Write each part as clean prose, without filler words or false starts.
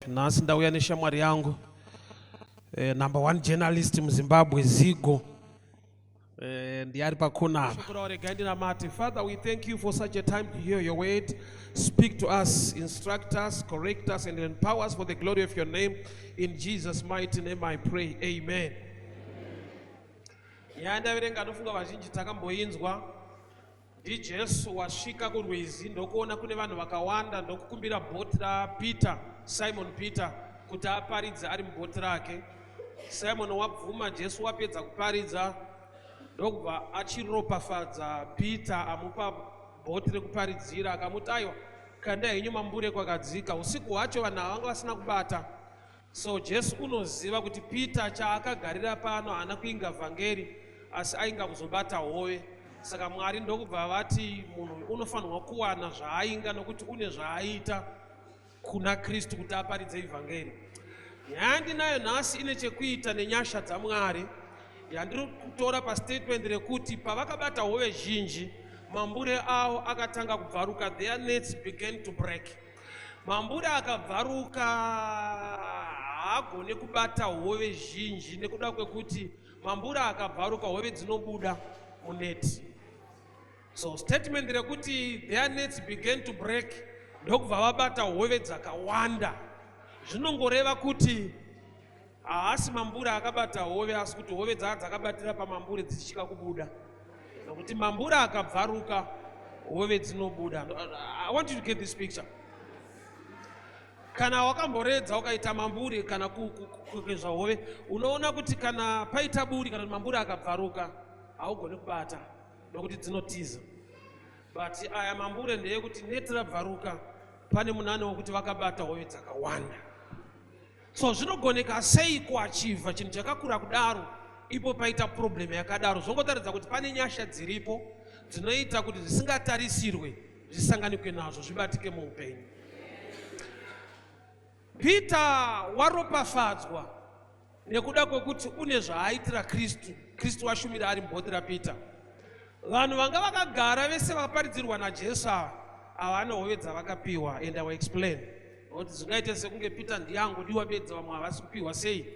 Nhasi ndauya neshamwari yangu eh, number one journalist muZimbabwe Zigo. Eh, ndiye ari pakona apa. Shoko rawo regai ndinamate. Father, we thank you for such a time to hear your word. Speak to us, instruct us, correct us and empower us for the glory of your name. In Jesus mighty name I pray. Amen. Nyaya ndaverenga ndofunga vazhinji takamboinzwa. NdiJesu wasvika kurwizi ndokuona kune vanhu vakawanda ndokukumbira bhoti raPeter, Simon Peter, kuti aparidze ari mubhoti rake. Simon wabvuma, Jesu wapedza kuparidza ndokubva achiropafadza Peter amupa bhoti rekuparidzira akamuti aiwa kandai henyu mambure kwakadzika. Usiku hwacho vanhu ava vanga vasina kubata. So Jesu unoziva kuti Peter chaakagarira pano haana kuinga vhangeri asi ainga kuzobata hove. Saka Mwari ndokubva vati munhu unofanirwa kuwana zvaainga nokuti une zvaaita kuna Kristu kuti aparidze ivhangeri. Nyaya yandinayo nhasi ine chekuita nenyasha dzaMwari yandiri kutora pastatement rekuti pavakabata hove zhinji mambure avo akatanga kubvaruka, their nets began to break. Mambure akabvaruka haagone kubata hove zhinji nekuda kwekuti mambure akabvaruka hove dzinobuda muneti. So statement rekuti their nets began to break ndokubva vabata hove dzakawanda zvinongoreva kuti haasi mambure akabata hove asi kuti hove dzaa dzakabatira pamambure dzichitya kubuda nokuti mambure akabvaruka hove dzinobuda. I want you to get this picture. Kana wakamboredza ukaita mambure kana kukwezva hove unoona kuti kana paita buri kana kuti mambure akabvaruka haugoni kubata nokuti dzinotiza. But aya mambure ndeyekuti neti rabvaruka pane munane wekuti vakabata hove dzakawanda. So zvinogoneka sei kuachivha chinhu chakakura kudaro ipo paita problem yakadaro? Zvongotaridza kuti pane nyasha dziripo dzinoita kuti zvisingatarisirwe zvisanganikwe nazvo zvibatike muupenyu. Peter waropafadzwa nekuda kwekuti une zvaaitira Kristu. Kristu washumira ari mubhoti raPeter. Vanhu vanga vakagara vese vakaparidzirwa naJesu ava havana hove dzavakapiwa and I will explain. Nokuti zvingaite sekunge Peter ndiye angodiwa bedzi vamwe havasi kupiwa sei.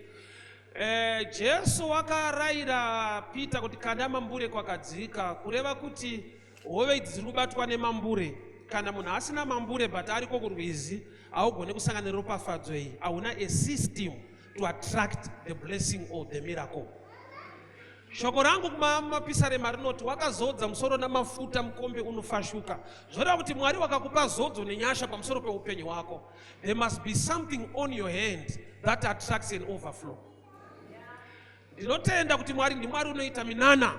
Eh, Jesu wakarayira Peter kuti kanda mambure kwakadzika, kureva kuti hove idzi dziri kubatwa nemambure. Kana munhu asina mambure but ariko kurwizi, haugone kusangana neropafadzo iyi. Hauna a system to attract the blessing or the miracle. Shoko rangu kumapisarema rinoti wakazodza musoro namafuta mukombe unofashuka. Zvoreva kuti Mwari wakakupa zodzo nenyasha pamusoro peupenyu hwako. There must be something on your hand that attracts an overflow. Ndinotenda kuti Mwari ndiMwari unoita minana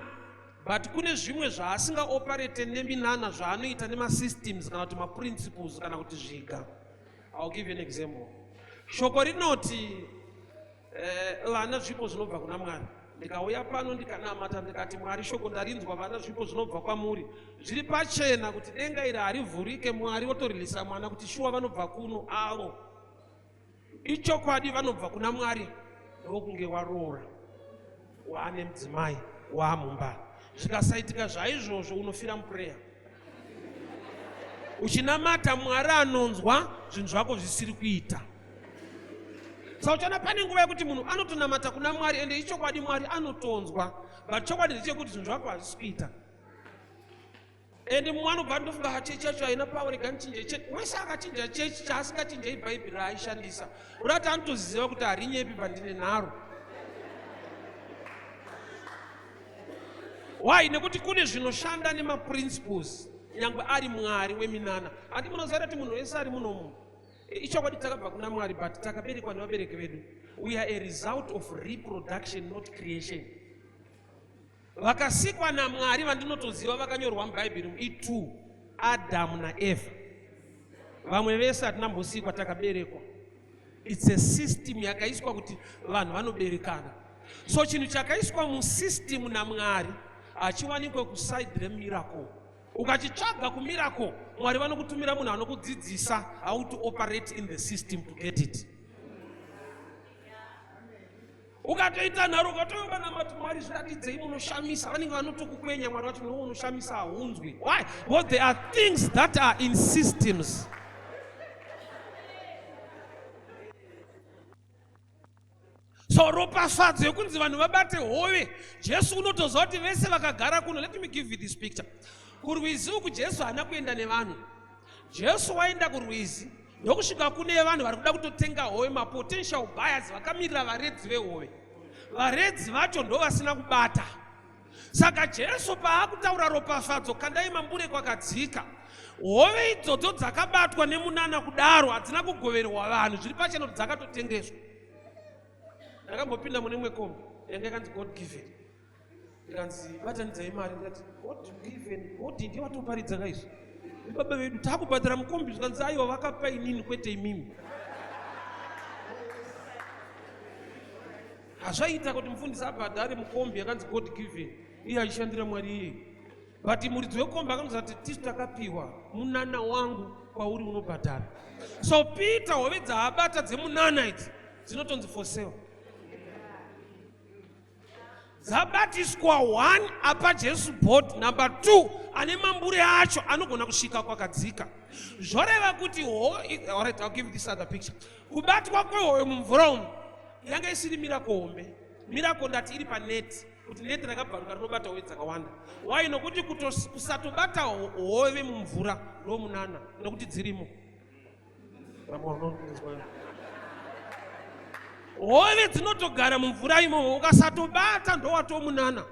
but kune zvimwe zvaasingaoperate neminana zvaanoita nemasystems kana kuti maprinciples kana kuti zviga. I'll give you an example. Shoko rinoti Eh, vana zvipo zvinobva kuna Mwari. Ndikauya pano ndikanamata ndikati Mwari shoko ndarinzwa, vana zvipo zvinobva kwamuri. Zviri pachena kuti denga iri harivhurike, Mwari votorilisa mwana kuti shuwa vanobva kuno avo. Ichokwadi vanobva kuna Mwari ndokunge waroora waane mudzimai waamumba. Zvikasaitika zvaizvozvo unofira muprayer. Uchinamata Mwari anonzwa zvinhu zvako zvisiri kuita. Saka uchaona pane nguva yekuti munhu anotonamata kuna Mwari ende ichokwadi Mwari anotonzwa, but chokwadi ndechekuti zvinhu zvako hazvisi kuita. Ende mumwe anobva ndofunga ah, chechi yacho haina power, rega ndichinje chechi. Wese akachinja chechi chaasingachinje ibhaibheri raaishandisa. Urati anotoziva kuti harinyepi pandine nharo. Why? Nekuti kune zvinoshanda nemaprinciples nyangwe ari Mwari weminana. Handi munoziva kuti munhu wese ari munomu Ichokwadi takabva kuna Mwari but takaberekwa nevabereki vedu. We are a result of reproduction not creation. Vakasikwa naMwari vandinotoziva vakanyorwa muBhaibheri i2 Adamu naEvha. Vamwe vese hatina mbosikwa takaberekwa. It's a system yakaiswa kuti vanhu vanoberekana. So chinhu chakaiswa musystem naMwari hachiwanikwe kuside remiracle. Ukachitsvaga kumiracle, Mwari vanokutumira munhu anokudzidzisa how to operate in the system to get it. Ukatoita nharo ukatova namati Mwari zviratidzei munoshamisa, vanenge vanotokukwenya Mwari vacho no unoshamisa haunzwi. Why? Because there are things that are in systems. So ropafadzo yekunzi vanhu vabate hove, Jesu unotoziva kuti vese vakagara kuno. Let me give you this picture. Kurwizi uku Jesu haana kuenda nevanhu. Jesu waenda kurwizi ndokusvika kune vanhu vari kuda kutotenga hove, mapotential buyers vakamirira varedzi vehove. Varedzi vacho ndo vasina kubata. Saka Jesu paakutaura ropafadzo, kandai mambure kwakadzika. Hove idzodzo dzakabatwa nemunana kudaro hadzina kugoverwa vanhu, zviri pachena kuti dzakatotengeswa. Ndakambopinda mune imwe kombi yanga yakanzi God given, ndikanzi batanidzai mari, ndikati God given, God ndiye watoparidza ka izvi, baba vedu takubhadhara mukombi. Zvikanzi aiwa, vakapa inini kwete imimi. Hazvaiita kuti mufundisi abhadhare mukombi yakanzi God given iye achishandira Mwari iye, but muridzi wekombi akanzi ati tisu takapiwa munana wangu kwauri unobhadhara. So Peter hove dzaabata dzemunana idzi dzinotonzi for sale, dzabatiswa one apa Jesu board number 2 ane mambure acho anogona kusvika kwakadzika. Zvoreva kuti, alright, I'll give this other picture. Kubatwa kwehove mumvura umu yanga isiri miracle hombe. Miracle ndati iri paneti, kuti neti rakabvaruka rinobata hove dzakawanda. Why? Nokuti kusatobata hove mumvura ndo munana, nokuti dzirimo. Hove dzinotogara mumvura imomo, ukasatobata ndowatomunana.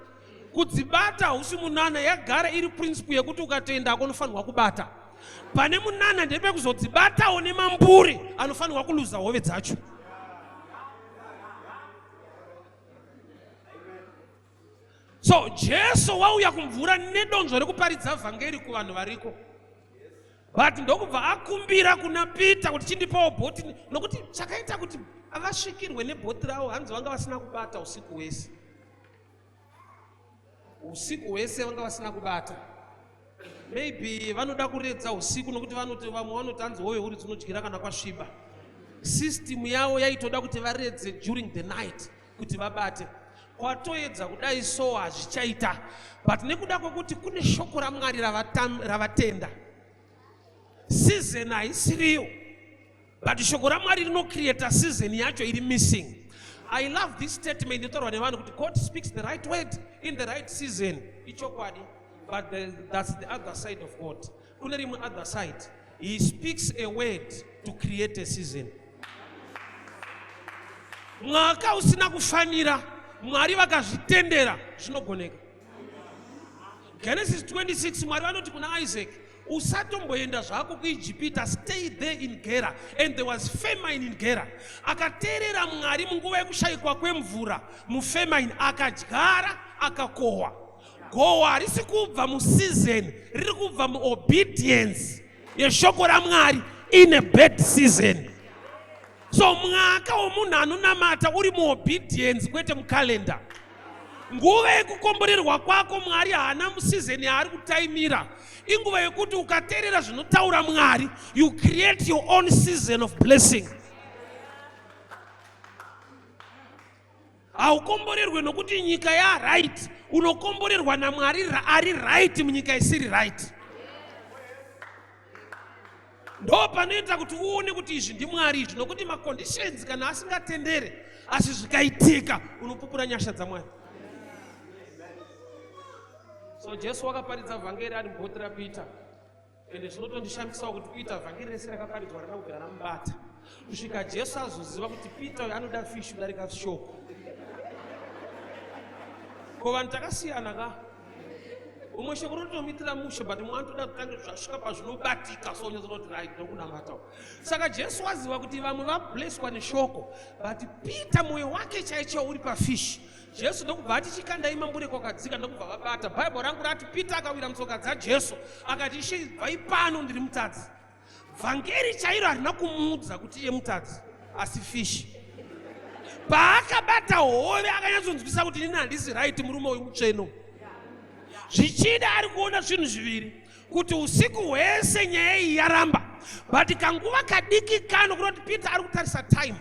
Kudzibata hausi munana, yagara iri principle yekuti ukatenda unofanirwa kubata. Pane munana ndepekuzodzibatawo nemamburi anofanirwa kuluza hove dzacho. So Jesu wauya kumvura nedonzvo rekuparidza vhangeri kuvanhu variko, but ndokubva akumbira kuna Peter kuti chindipawo bhoti, nokuti chakaita kuti vasvikirwe nebhoti ravo, hanzi vanga vasina kubata usiku hwese. Usiku hwese vanga vasina kubata. Maybe vanoda kuredza usiku, nokuti vanoti vamwe vanoti hanzi hove huri dzinodyira kana kwasviba. System yavo yaitoda kuti varedze during the night kuti vabate. Kwatoedza kudai so hazvichaita, but nekuda kwekuti kune shoko raMwari ravatenda, season haisiriyo, but shoko raMwari rinocreata season yacho iri missing. I love this statement inotaurwa nevanhu kuti God speaks the right word in the right season. Ichokwadi, but that's the other side of God. Kune rimwe other side, he speaks a word to create a season. Mwaka usina kufanira, Mwari vakazvitendera, zvinogoneka. Genesis 26, Mwari vanoti kuna Isaac, usatomboenda zvako kuIjipita, stay there in Gera. And there was famine in Gera. Akateerera Mwari munguva yekushayikwa kwemvura, mufamine, akadyara akakohwa. Gohwa harisi kubva museason, riri kubva muobedience yeshoko raMwari in a bad season. So mwaka womunhu anonamata uri muobedience, kwete mukalenda. Nguva yekukomborerwa kwako, Mwari haana musizeni yaari kutaimira. Inguva yekuti ukateerera zvinotaura Mwari, you create your own season of blessing. Haukomborerwe nokuti nyika yaright, unokomborerwa naMwari ari right munyika isiri right. Ndo panoita kuti uone kuti izvi ndiMwari izvi, nokuti maconditions kana asingatendere, asi zvikaitika unopupura nyasha dzaMwari. So Jesu wakaparidza vhangeri ari mubhoti raPeter. Ende zvinotondishamisawo kuti Peter vhangeri rese rakaparidzwa rina kubvira ramubata kusvika Jesu azoziva kuti Peter uyu anoda fishi kudarika shoko. Ko vanhu takasiyana ka, umwe shoko rinotomuitira mushe, but umwe anotoda kutange zvasvika pazvinobatika, so unyatsonoti right, ndokunamata. Saka Jesu waziva kuti vamwe vableswa neshoko, but Peter mwoyo wake chaicho uri pafishi. Jesu ndokubva ati chikandai mambure kwakadzika, ndokubva vabata. Bhaibheri rangu rati Peter akawira mutsoka dzaJesu akati, Ishe, ibvai pano, ndiri mutadzi. Vhangeri chairo harina kumuudza kuti iye mutadzi, asi fishi. Paakabata hove akanyatsonzwisa kuti inini handisi right, murume uyu mutsveno. Zvichida ari kuona zvinhu zviviri, kuti usiku hwese nyaya iyi yaramba, but kanguva kadiki kano, kunoti Peter ari kutarisa time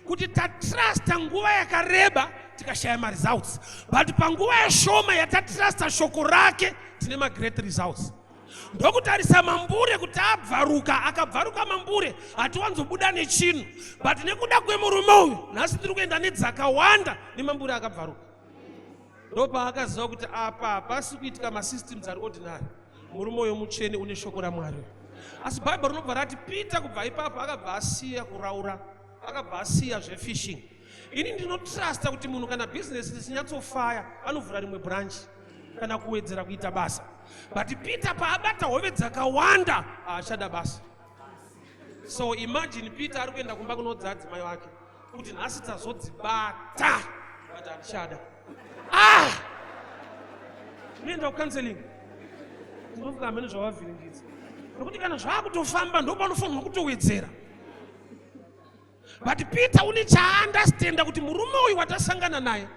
kuti tatrusta nguva yakareba tikashaya maresults, but panguva yashoma yatatrusta shoko rake tine magreat results. Ndokutarisa mambure kuti abvaruka, akabvaruka mambure hatiwanzobuda nechinhu, but nekuda kwemurume uyu nhasi tiri kuenda nedzakawanda nemambure akabvaruka. Ndopaakaziva kuti apa hapasi kuitika masystems ari ordinary. Murume uyo mutsvene une shoko raMwari. Asi Bhaibheri rinobva rati Peter kubva ipapo akabva asiya kuraura, akabva asiya zvefishing. Ini ndinotrusta kuti munhu kana business richinyatsofaya anovhura rimwe branch kana kuwedzera kuita basa. But Peter paabata hove dzakawanda haachada basa. So imagine Peter ari kuenda kumba kunoudza adzimai wake kuti nhasi tazodzibata but handichada. Ah! Unoenda kucounseling ndinofunga hamene zvavavhiringidza nokuti kana zvakutofamba ndopanofanirwa kutowedzera. But Peter une chaandastenda kuti murume uyu watasangana naye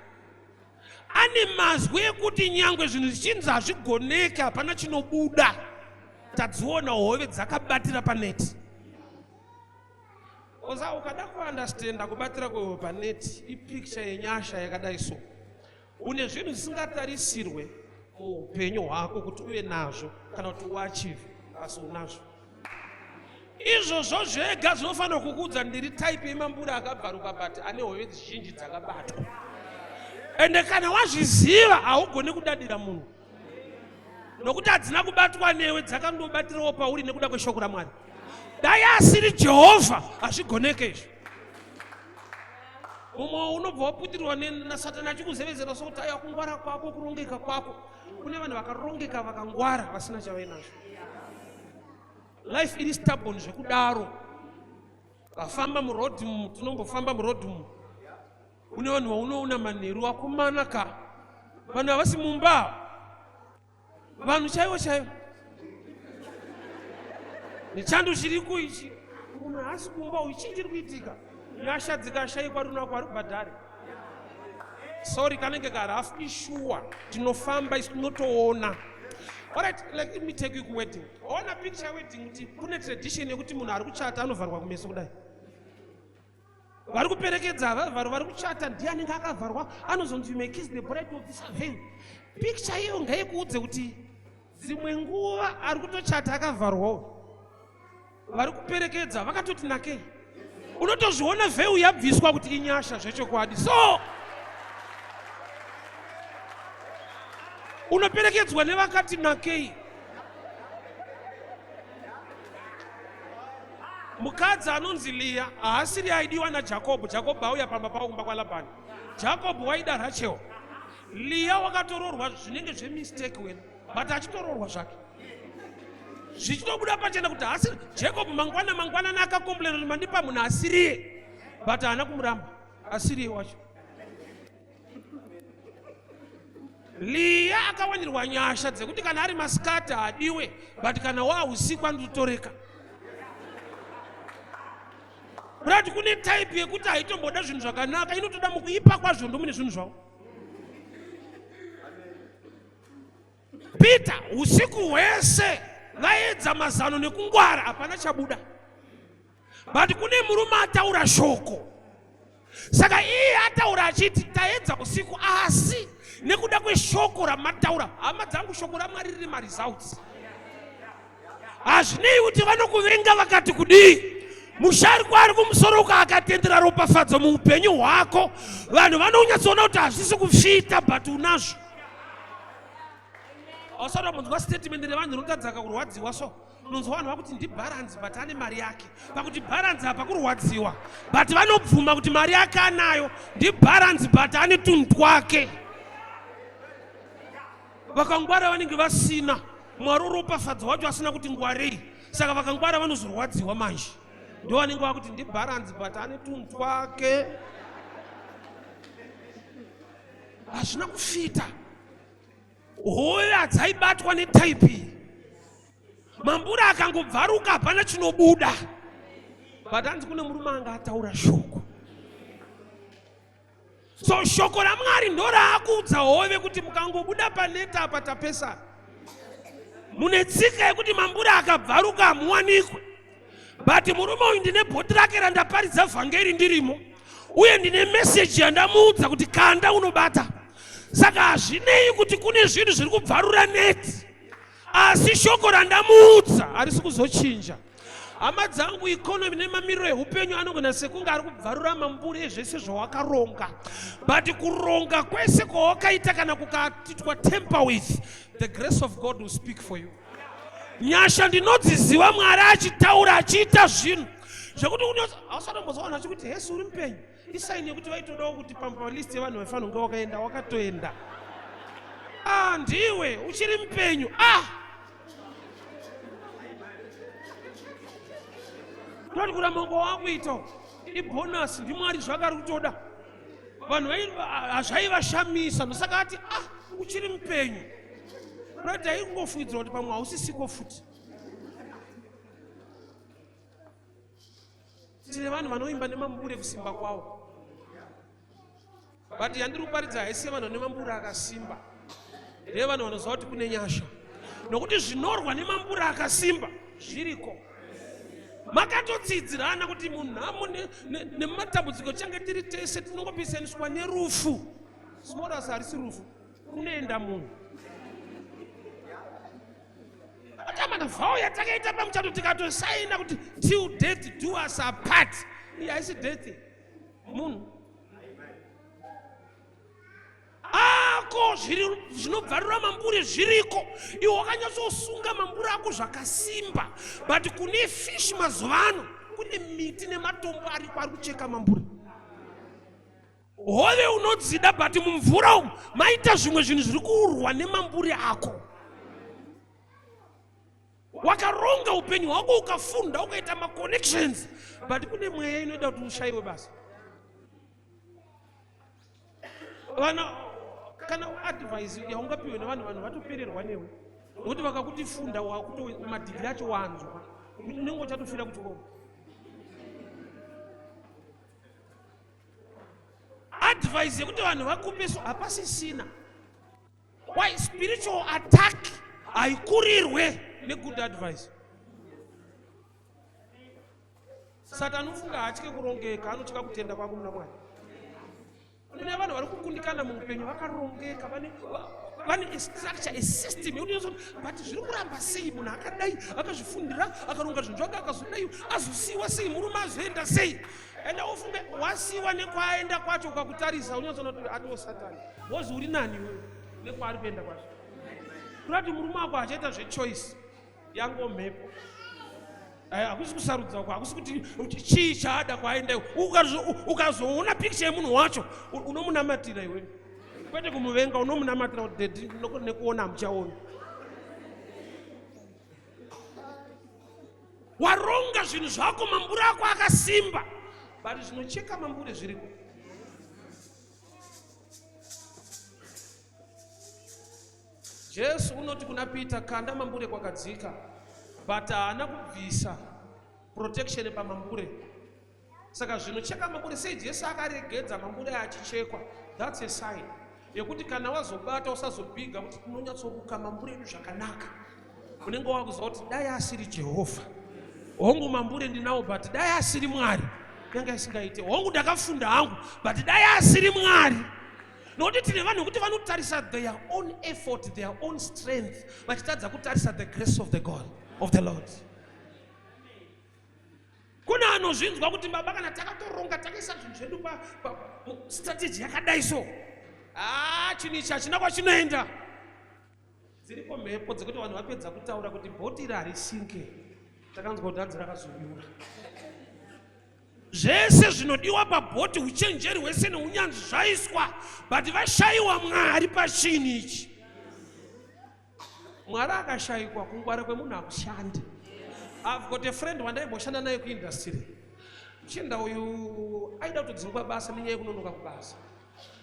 ane mazwi ekuti nyangwe zvinhu zvichinzi hazvigoneke, hapana chinobuda, tadziona hove dzakabatira paneti. Oza ukada kuandastenda kubatira kwehove paneti ipicture yenyasha yakadai so. Une zvinhu zvisingatarisirwe muupenyu hwako kuti uve nazvo kana kuti uachieve, asi unazvo. Izvozvo zvega zvinofanira kukuudza ndiri type yemambure akabvaruka but ane hove zhinji dzakabatwa. Ende kana wazviziva haugoni kudadira munhu nokuti hadzina kubatwa newe, dzakandobatirawo pauri nekuda kweshoko raMwari. Dai asiri Jehovha hazvigoneke izvi. Mumwe unobva waputirwa naSatani achikuzevezera sokuti aiwa kungwara kwako, kurongeka kwako. Kune vanhu vakarongeka vakangwara vasina chavainazvo. Life iri stubborn zvekudaro. Vafamba muroad mu, tinombofamba muroad mu. Une vanhu vaunoona manheru akomana ka. Vanhu havasi mumba. Vanhu chaivo chaivo. Nechando chiriko ichi. Munhu haasi kumba uyu, chii chiri kuitika? Nyasha dzikashaikwa runako harubhadhari. Sorry, kanenge karafu ishuwa. Tinofamba isu tinotoona. Alright, let me take you kuwedding. Ona picture wedding kuti kune tradition yekuti munhu ari kuchata anovharwa kumeso kudai. Vari kuperekedza havavharwa, vari kuchata ndiye anenge akavharwa, anozonzi you may kiss the bride of this veil. Picture iyo ngaikuudze kuti dzimwe nguva ari kutochata akavharwawo. Vari kuperekedza vakatoti nakei. Unotozviona veil yabviswa kuti inyasha zvechokwadi. So unoperekedzwa nevakati nakei. Mukadzi anonzi Leah haasiri aidiwa naJacob. Jacob auya pamba pavo kumba kwaLabhani. Jacob waida Rachel. Leah wakatororwa zvinenge zvemistake wena, but achitororwa zvake. Zvichitobuda pachena kuti haasiri Jacob. Mangwana mangwanani akakomplaina kuti mandipa munhu asiriye, but haana kumuramba asiriye wacho. Leah akawanirwa nyasha dzekuti kana ari masikati haadiwe, but kana waa usiku anototoreka. Kurati kune type yekuti haitomboda zvinhu zvakanaka, inotoda mukuipa kwazvo ndomune zvinhu zvavo. Peter usiku hwese vaedza mazano nekungwara, hapana chabuda. But kune murume ataura shoko. Saka iye ataura achiti taedza usiku, asi nekuda kweshoko ramataura, hama dzangu, shoko raMwari riri maresults. Hazvinei kuti vanokuvenga vakati kudii, musharukwa ari kumusoro uko akatendera ropafadzo muupenyu hwako, vanhu vanonyatsoona kuti hazvisi kufita, but unazvo. Hausati wambonzwa statement revanhu rinotadzaka kurwadziwa so. Unonzwa vanhu vakuti ndibharanzi but ane mari yake. Pakuti bharanzi apa kurwadziwa, but vanobvuma kuti mari yake anayo. Ndibharanzi but ane tunhu twake. Vakangwara vanenge vasina Mwari uropafadzo wacho asina kuti ngwarei, saka vakangwara vanozorwadziwa manje. Ndo vanenge vakuti ndibharanzi but ane tunhu twake. Hazvina kufita. Hove hadzaibatwa netaipi iyi. Mambura akangobvaruka hapana chinobuda. But hanzi kune murume anga ataura shoko. So shoko raMwari ndoraakuudza hove kuti mukangobuda paneta apa tapesana. Mune tsika yekuti mambura akabvaruka hamuwanikwe. But murume uyu ndine bhoti rake randaparidza vhangeri ndirimo, uye ndine meseji yandamuudza kuti kanda unobata. Saka hazvinei kuti kune zvinhu zviri kubvarura neti. Asi shoko randamuudza harisi kuzochinja. Hama dzangu, economy nemamiriro eupenyu anogona sekunge ari kubvarura mamburi ezvese zvawakaronga, but kuronga kwese kwawakaita kana kukaitwa temper with the grace of God will speak for you. Nyasha ndinodziziva Mwari achitaura achiita zvinhu zvekuti hausatombozwa vanhu vachikuti hesi uri mupenyu. Isaini yekuti vaitodawo kuti pambalist yevanhu vaifanira kunge wakaenda wakatoenda. Ah, ndiwe uchiri mupenyu. Ah, toti kuramba kwawakuita ibonus ndimwari zvake ari kutoda. Vanhu hazvaivashamisa ndosaka ati ah uchiri mupenyu. Right, aingofungidzira kuti pamwe hausisiko futi. Tine vanhu vanoimba nemambure kusimba kwawo, but yandiri kuparidza haisi yevanhu vane mambure akasimba, ndeyevanhu vanoziva kuti kune nyasha, nokuti zvinorwa nemambure akasimba zviriko. Makatotsidzirana kuti munhamo nematambudziko change tiri tese tinongopisaniswa nerufu. Small harisi rufu, kunoenda munhu. Atamana vow yatakaita pamuchato tikatosaina kuti till death do us apart. Iyi haisi death, munhu ako zvinobvarura mambure zviriko. Iwe wakanyatsosunga mambure ako zvakasimba, but kune fish mazuva ano, kune miti nematombo ariko ari kucheka mambure. Hove unodzida, but mumvura umu maita zvimwe zvinhu zviri kurwa nemambure ako. Wakaronga upenyu hwako, ukafunda, ukaita maconnections, but kune mweya inoida kuti ushayiwe basa. Vana kana advice yaungapiwe nevanhu, vanhu vatopererwa newe, nokuti vakakuti funda wakuto madhigiri acho wanzwa, unenge uchatofira kuchikoro. Advice yekuti vanhu vakupe so hapasisina. Why? Spiritual attack haikurirwe negood advice. Saka anofunga haatye kurongeka, anotya kutenda kwako muna Mwari. Kune vanhu vari kukundikana muupenyu vakarongeka, vane a structure, a system yekuti, but zviri kuramba sei? Munhu akadai akazvifundira, akaronga zvinhu zvake, akazodai, azosiyiwa sei? Murume azoenda sei? Enda ufunge wasiyiwa nekwaenda kwacho, ukakutarisa unyatsoona kuti atiwo Satani wozi uri nani iwewe nekwaari kuenda kwacho. Kurati murume wako achaita zvechoice yango mhepo, hakusi kusarudza uko, hakusi kuti chii chaada kwaenda. Ukazoona picture yemunhu wacho unomunamatira iwe, kwete kumuvenga. Unomunamatira kuti daddy nekuona hamuchaoni. Waronga zvinhu zvako, mambure ako akasimba, but zvinocheka mambure zviriko. Jesu unoti kuna Peter, kanda mambure kwakadzika, but haana kubvisa protection pamambure. Saka zvinocheka mambure sei? Jesu akaregedza mambure achichekwa. That's a sign yekuti kana wazobata usazobhiga kuti tinonyatsoruka mambure edu zvakanaka. Unenge wakuziva kuti dai asiri Jehovha, hongu mambure ndinawo, but dai asiri Mwari yanga isingaite. Hongu ndakafunda hangu, but dai asiri Mwari. Nokuti tine vanhu vekuti vanotarisa their own effort, their own strength, vachitadza kutarisa the grace of the God of the Lord. Kune anozvinzwa kuti baba, kana takatoronga takaisa zvinhu zvedu pastrategy yakadai so, chinhu ichi hachina kwachinoenda. Dziripo mhepo dzekuti vanhu vapedza kutaura kuti bhoti iri harisinke, takanzwa kuti hanzi rakazonyura. Zvese zvinodiwa pabhoti, uchenjeri hwese neunyanzvi zvaiswa, but vashayiwa Mwari pachinhu ichi. Mwari akashayikwa, kungwara kwemunhu hakushandi. I've got a friend wandaimboshanda naye kuindustry. Chinda uyu aida kutodzingwa basa nenyaya yekunonoka kubasa,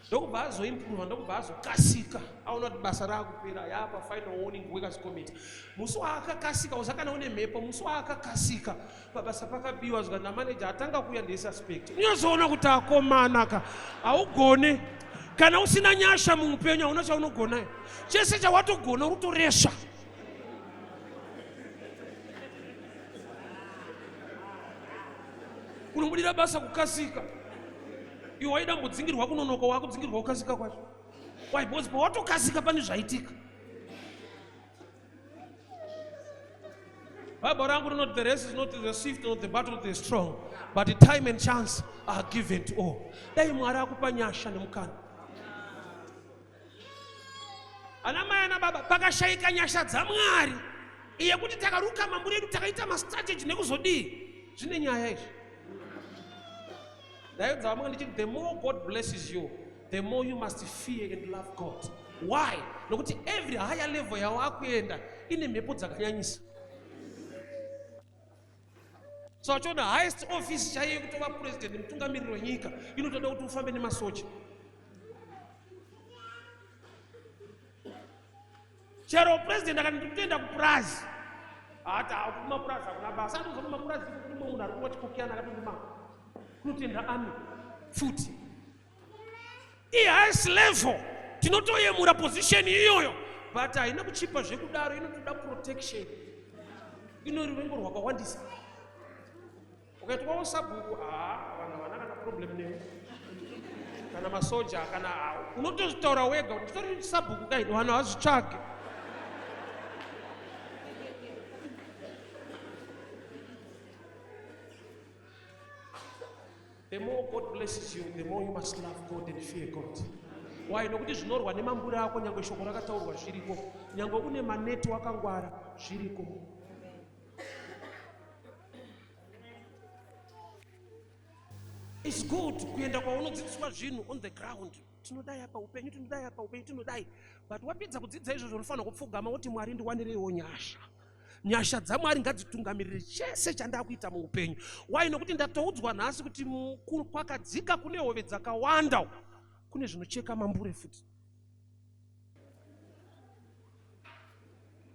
ndokubva azoimprova, ndokubva azokasika. Aona kuti basa raakupera, yaapa final warning workers committee. Musi waakakasika, uzakana une mhepo, musi waakakasika pabasa pakabiwa, zvikati namanager atanga kuuya ndesuspect. Unozoona kuti akomanaka haugone kana usina nyasha muupenyu, hauna chaunogona. Chese chawatogona uri kutoresva. Unobudira basa kukasika, iwe waida mbodzingirwa kunonoka, wakudzingirwa kukasika kwacho. Why? Because pawatokasika pane zvaitika. Bible rangu rinoti the race is not to the swift nor the battle to the strong, but the time and chance are given to all. Dai Mwari akupa nyasha nemukana. Ana mai ana baba pakashaika nyasha dzaMwari yekuti takaruka mamburi edu takaita mastrategy nekuzodii zvine nyaya izvi. Ndaedza vamwe ndichiti the more God blesses you the more you must fear and love God. Why? Nokuti every higher level yawakuenda ine mhepo dzakanyanyisa. So achiona highest office chaiyo yekutova president mutungamiriri wenyika inotoda kuti ufambe nemasoja. Chero president akati ndikutoenda kupurazi ati kumapurazi hakuna basa andoza kumapurazi kune munhu ari kuwa chikokiyana akatondima kunotenda ami futi ihighest level tinotoyemura position iyoyo but haina kuchipa zvekudaro inotoda protection ino ruvengo rwakawandisa ukaitwawo sabhuku haa vanhu havana kana problem newe kana masoja kana unotozvitaura wega kuti nditori sabhuku kai vanhu havazvitsvage The more God blesses you, the more you must love God and fear God. Why? Nokuti zvinorwa nemambure ako nyangwe shoko rakataurwa zviriko, nyangwe une maneti wakangwara zviriko. It's good kuenda kwaunodzidziswa zvinhu on the ground. Tinodai apa upenyu, tinodai apa upenyu, tinodai. But wapedza kudzidza izvozvo unofanira kupfugama woti Mwari ndiwanireiwo nyasha. Nyasha dzaMwari ngadzitungamirire chese chandakuita muupenyu. Why? Nokuti ndatoudzwa nhasi kuti kwakadzika kune hove dzakawanda, kune zvinocheka mambure futi.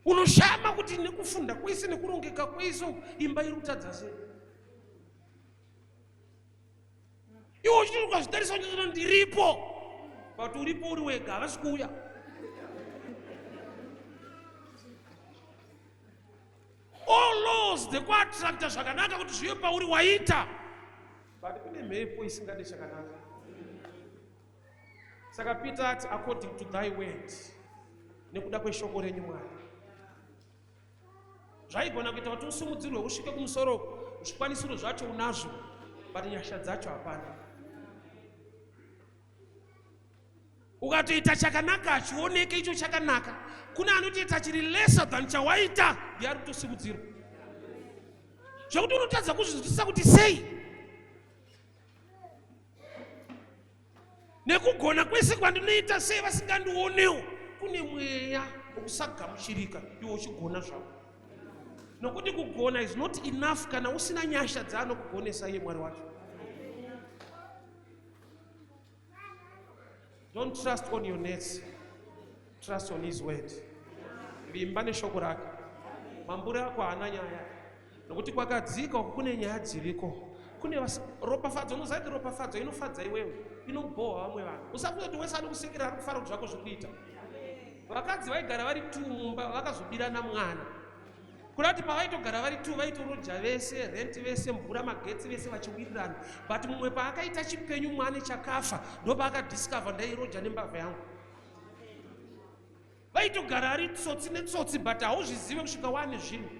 Unoshama kuti nekufunda kwese nekurongeka kwese imba iri kutadza sei? Iwe uchiti ukazvitarisa uchiti ndiripo, but uripo uri wega, havasi kuuya. All laws dzekuattracta zvakanaka kuti zvive pauri waita, but kune mhepo isingade chakanaka. Saka Peter ati according to thy word, nekuda kweshoko renyu Mwari. Zvaigona kuita kuti usimudzirwe usvike kumusoro, zvikwanisiro zvacho unazvo, but nyasha dzacho hapana. Ukatoita chakanaka hachioneke icho chakanaka. Kune anotoita chiri lesser than chawaita, ndiye ari kutosimudzirwa. Zvekuti unotadza kuzvinzwisisa kuti sei nekugona kwese kwandinoita sei vasingandionewo kune mweya wekusagamuchirika iwe uchigona zvako nokuti kugona is not enough kana usina nyasha dzaanokugonesa iye mwari wacho don't trust on your nets trust on his word vimba neshoko rake mambure ako haana nyaya nokuti kwakadzika uku kune nyaya dziriko kune ropafadzo unoziva kuti ropafadzo inofadza iwewe inobhohwa vamwe vanhu usafunga kuti wese anokusekera ari kufara kuti zvako zviri kuita vakadzi vaigara vari two mumba vakazobirana mwana kuda kuti pavaitogara vari two vaitoroja vese rent vese mvura magetsi vese vachiwirirana but mumwe paakaita chipenyu mwana chakafa ndopaakadiscover ndairoja nembavha yangu vaitogara ari tsotsi netsotsi but hauzvizive kusvika wane zvinhu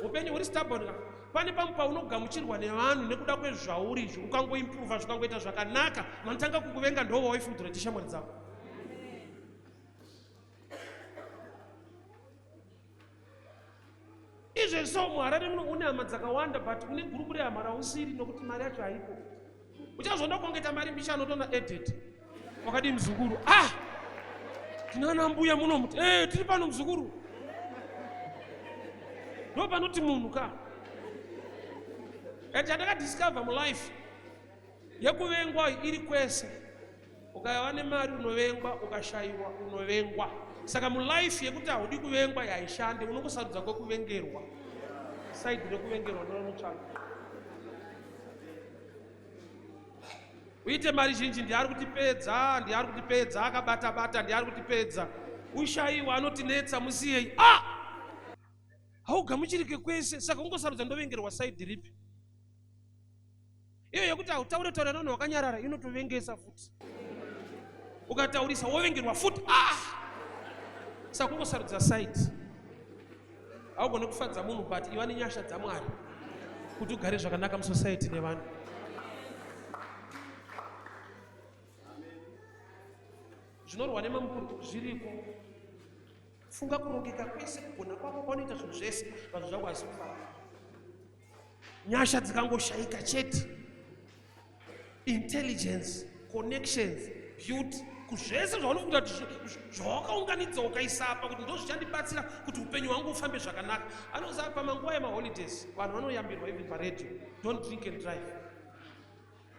upenyu huri stubborn ka pane pamwe paunogamuchirwa nevanhu nekuda kwezvauri izvi ukangoimprova zvikangoita zvakanaka vanotanga kukuvenga ndo vawaifungidzira kuti shamwari dzako izvezvi so muharare muno une hama dzakawanda but une gurupu rehama rausiri nokuti mari yacho haipo uchazoona kongeta mari mbichana utoona edit wakadii muzukuru ah tinana mbuya muno muti e tiri pano muzukuru ndo panoti munhu ka and chandakadiscover mulife yekuvengwa iri kwese ukaiva nemari unovengwa ukashayiwa unovengwa saka mulife yekuti haudi kuvengwa haishande unongosarudza kwekuvengerwa saidi rekuvengerwa ndoranotsvaga uite mari zhinji ndiye ari kutipedza ndiye ari kutipedza akabata bata ndiye ari kutipedza ushayiwa anotinetsa musiyei ah haugamuchirike kwese saka ungosarudza ndovengerwa saidi ripi iyo yekuti hautaure taura navanhu wakanyarara inotovengesa futi ukataurisa wovengerwa futi ah saka ungosarudza side. Haugone kufadza munhu but iva nenyasha dzaMwari kuti ugare zvakanaka musociety nevanhu. Zvinorwa nemamukuru zviriko. Funga kurongeka kwese kugona kwako kwaunoita zvinhu zvese vanhu zvako hazisi kufamba. Nyasha dzikangoshaika chete. Intelligence, connections, beauty, kuzvese zvaunofunga kuti zvawakaunganidza ukaisa apa kuti ndozvichandibatsira kuti upenyu hwangu ufambe zvakanaka. Anoziva pamanguva yemaholidays vanhu vanoyambirwa even paradio, don't drink and drive.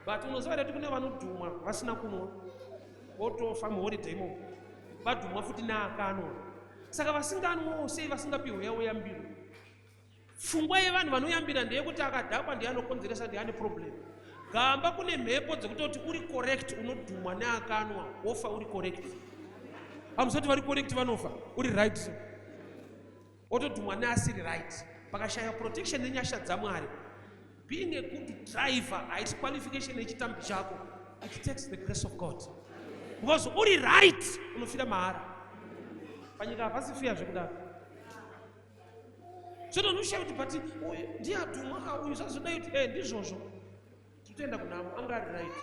But unoziva here kuti kune vanodhumwa vasina kunwa votofa muholiday imomo vadhumwa futi neakanwa. Saka vasinganwawo sei vasingapihwe yavo yambiro? Pfungwa yevanhu vanoyambira ndeyekuti akadhakwa ndiye anokonzeresa ndiye ane problem. Gamba kune mhepo dzekutoti uri correct unodhumwa neakanwa wofa uri correct. Hamusati vari correct vanofa uri right so. Otodhumwa neasiri right. Pakashaya protection nenyasha dzaMwari. Being a good driver haisi qualification yechitambi chako. It takes the grace of God. Because uri right unofira mahara. Panyika hapasi fiya zvekudaro. So unoshaya kuti but uyu ndiye adhumwa ka uyu zvazodai kuti eh ndizvozvo. Titoenda kunhamo anga ari right.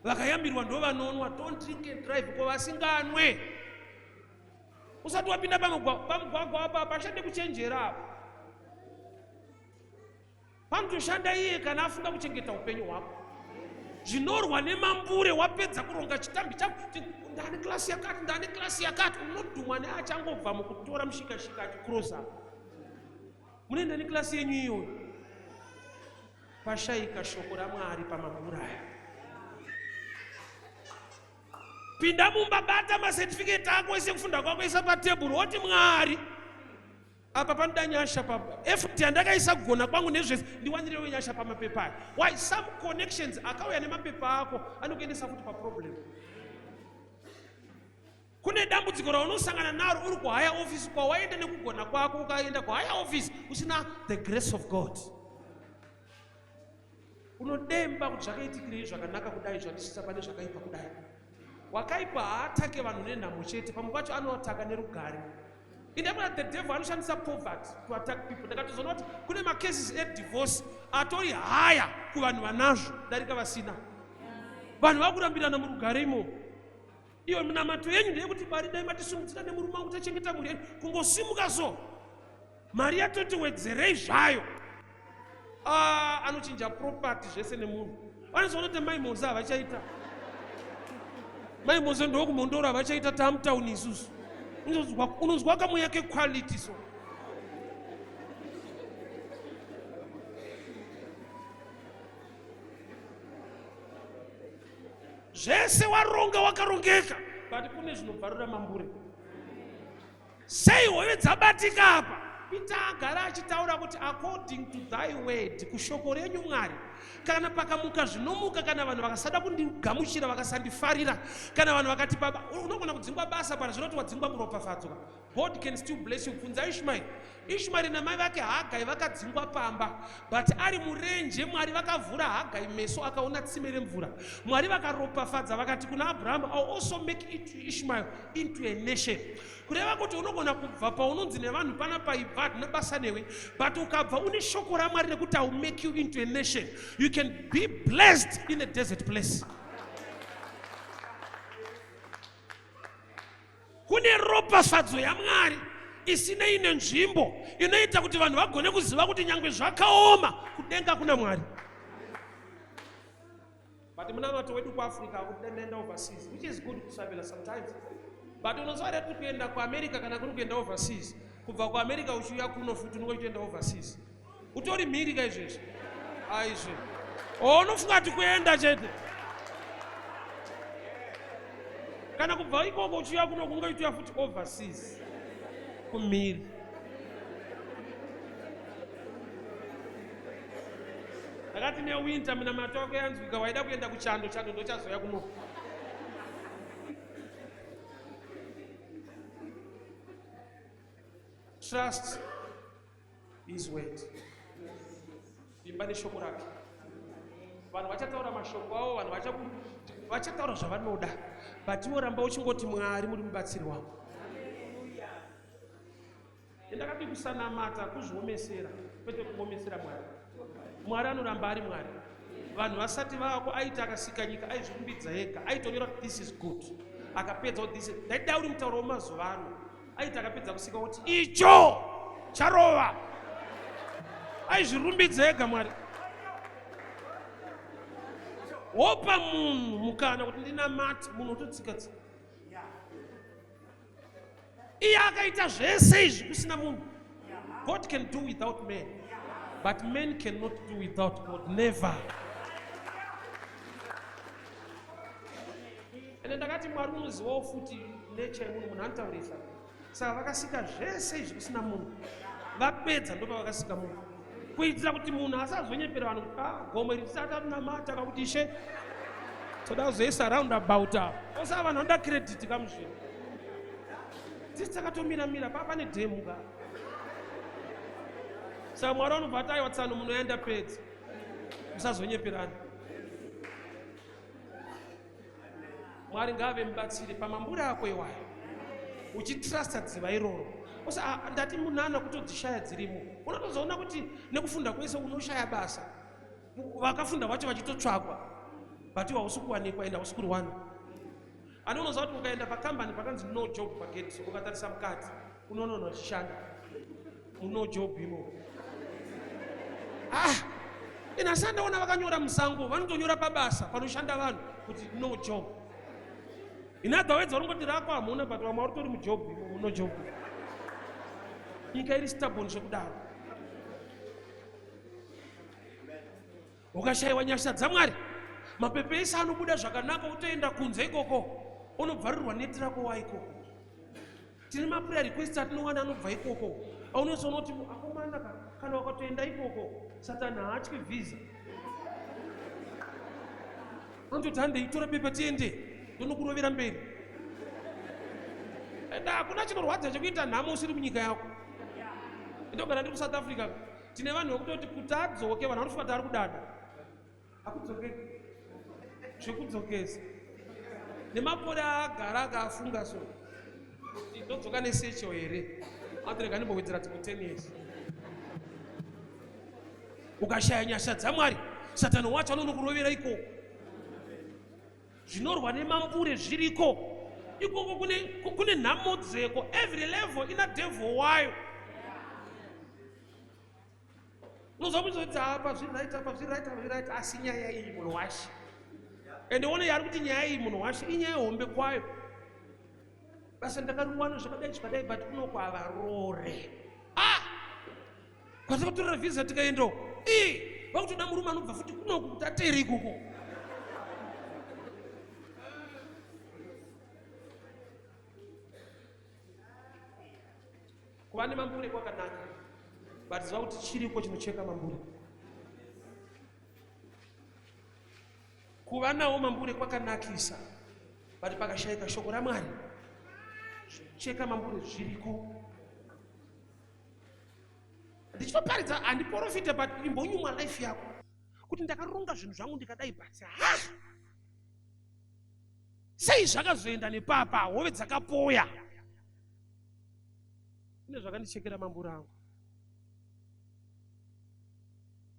Vakayambirwa ndo vanonwa don't drink and drive ko vasinganwe. Usati wapinda pamugwagwa apa pashande kuchenjera apa. Panotoshanda iye kana afunga kuchengeta upenyu hwako. Zvinorwa nemambure wapedza kuronga chitambi chako ndane klasi yakati ndane klasi yakati unodhumwa neachangobva mukutora mushikashika achikrosa. Munoenda neklasi yenyu iyoyo. Pashaika shoko raMwari pamambure aya. Pinda mumba bata macertificate ako ese kufunda kwako isa patebhuru woti Mwari apa panoda nyasha pa effort yandakaisa kugona kwangu nezvese ndiwanirewo nyasha pamapepa aya. Why some connections akauya nemapepa ako anokuendesa futi paproblem. Kune dambudziko raunosangana naro uri kuhigher office kwawaenda nekugona kwako ukaenda kuhigher office usina the grace of God. Unodemba kuti zvakaitikirei zvakanaka kudai zvandisvitsa pane zvakaipa kudai. Wakaipa haatake vanhu nenhamo chete, pamwe pacho anoataka nerugare. Indabona the devil anoshandisa poverty to attack people. Ndakatozoona kuti kune macases edivorce atori haya kuvanhu vanazvo darika vasina. Vanhu vakurambirana murugare imomo. Iyo minamato yenyu ndeyekuti Mwari dai matisimudzira nemurume wangu tachengeta mhuri yedu. Kungosimuka so mari yatoti wedzerei zvayo. Ah, anochinja property zvese nemunhu. Vanozoona kuti mai Moze havachaita. Mai Moze ndokumondoro havachaita tamutown isusu. Unonzwa kamweya kequality so. Zvese waronga wakarongeka but kune zvinobvarura mambure. Sei hove dzabatika apa? Peter agara achitaura kuti according to thy word, kushoko renyu Mwari, kana pakamuka zvinomuka, kana vanhu vakasada kundigamuchira, vakasandifarira, kana vanhu vakati baba, unogona kudzingwa basa pana zvinoti wadzingwa muropafadzo. God can still bless you. Bvunza Ishmael. Ishmael namai vake Hagai vakadzingwa pamba, but ari murenje Mwari vakavhura Hagai meso akaona tsime remvura. Mwari vakaropafadza vakati kuna Abraham, I'll also make it Ishmael into a nation. Kureva kuti unogona kubva paunonzi nevanhu pana paibva hatina basa newe, but ukabva une shoko raMwari rekuti I will make you into a nation, you can be blessed in a desert place. Kune ropafadzo yaMwari isinei nenzvimbo inoita kuti vanhu vagone kuziva kuti nyangwe zvakaoma kudenga kuna Mwari. But munamato wedu kuAfrica kuti dai ndaenda overseas, which is good kutravel sometimes. But unoziva here kuti kuenda kuAmerica kana kuri kuenda overseas, kubva kuAmerica uchiuya kuno futi unenge uchitoenda overseas. Utori mhiri ka izvezvi? Aizve. Oh, unofunga kuti kuenda chete. Kana kubva ikoko uchiuya kuno kunge uchitouya futi overseas. Kumhiri. Ndakati newinter minamato yako yanzwika waida kuenda kuchando chando ndochazouya kuno. Trust his word. Vimba neshoko rake. Vanhu vachataura mashoko avo, vanhu vachataura zvavanoda, but iwe ramba uchingoti Mwari muri mubatsiri wangu. Ndakati kusanamata kuzviomesera kwete kuomesera Mwari. Mwari anoramba ari Mwari. Vanhu vasati vavako aiti akasika nyika aizvirumbidza ega, aitonyora kuti this is good. Akapedza kuti this is ndaida uri mutauro wemazuva ano. Aiti akapedza kusika kuti icho charova. Aizvirumbidza ega Mwari. Wopa munhu mukana kuti ndinamate, munhu ototsika tsika. Iye akaita zvese izvi kusina munhu. God can do without man, but man cannot do without God. Never. Ende ndakati Mwari unozivawo futi nature yemunhu, munhu anotaurisa. Saka vakasika zvese izvi kusina munhu, vapedza ndopavakasika munhu kuitira kuti munhu asazonyepera vanhu kuti ah, gomo iri tisati atinamata kakuti ishe toda kuzoisa roundabout apa osaka vanhu vanoda credit kamuzvino tisi takatomira mira paa pane dhemu ka saka mwari vanobva ati aiwa tsano munoenda pedza musazonyeperana Mwari ngaave mubatsiri pamambure ako iwayo uchitrusta dziva iroro usa ah, ndati munana kutodzishaya dzirimo unotozoona kuti nekufunda kwese unoshaya basa vakafunda vacho vachitotsvagwa but hausi kuwanikwa ende hausi kuriwana ani unoziva kuti ukaenda pakambani pakanzi no job pagate ukatarisa mukati unoona vanhu vachishanda muno job imo ah ini asi andaona vakanyora musango vanotonyora pabasa panoshanda vanhu kuti no job in other words vanongoti rako hamuna but vamwe varitori mujob imo muno job nyika iri stubborn zvekudaro ukashayiwa nyasha dzamwari mapepe ese anobuda zvakanaka utoenda kunze ikoko unobvarirwa neti rako wa ikoko tine maprayer request atinowana anobva ikoko aunozoona kuti akomana ka kana wakatoenda ikoko satani haatyi visa unototi handei tora pepa tiende ndonokurovera mberi ende hakuna chinorwadza chekuita nhamo usiri munyika yako ndogara ndiri kusouth africa tine vanhu vekutoti kuti adzoke vanhu vanofunga kuti ari kudada akudzokeki zvekudzokesa nemakore aagara akaafunga so kuti ndodzoka nesecho here atorega ndimbowedzera dzimwe 10 years ukashaya nyasha dzamwari satani wacho anonokurovera ikoko zvinorwa nemambure zviriko ikoko kune, kune nhamo dzeko every level ina devil wayo unozwa kuti apa zviri right apa zviri right apa zviri right asi nyaya iyi munhu washe ende one yaari kuti nyaya iyi munhu washe inyaya hombe kwayo basa ndakariwana zvakadai zvakadai but kunoko havarore ah kwatakatorera visa tikaenda uko ii vakutoda murume anobva futi kunoku kuti ateere ikoko Kuva nemambure kwakanaka but ziva kuti chiriko chinocheka mambure. Kuva nawo mambure kwakanakisa but pakashaika shoko raMwari cheka mambure zviriko. Ndichitoparidza handiporofite but imbonyumwa life yako kuti ndakaronga zvinhu zvangu ndikadai but ha sei zvakazoenda nepapa hove dzakapoya Kune zvakandichekera mambura angu.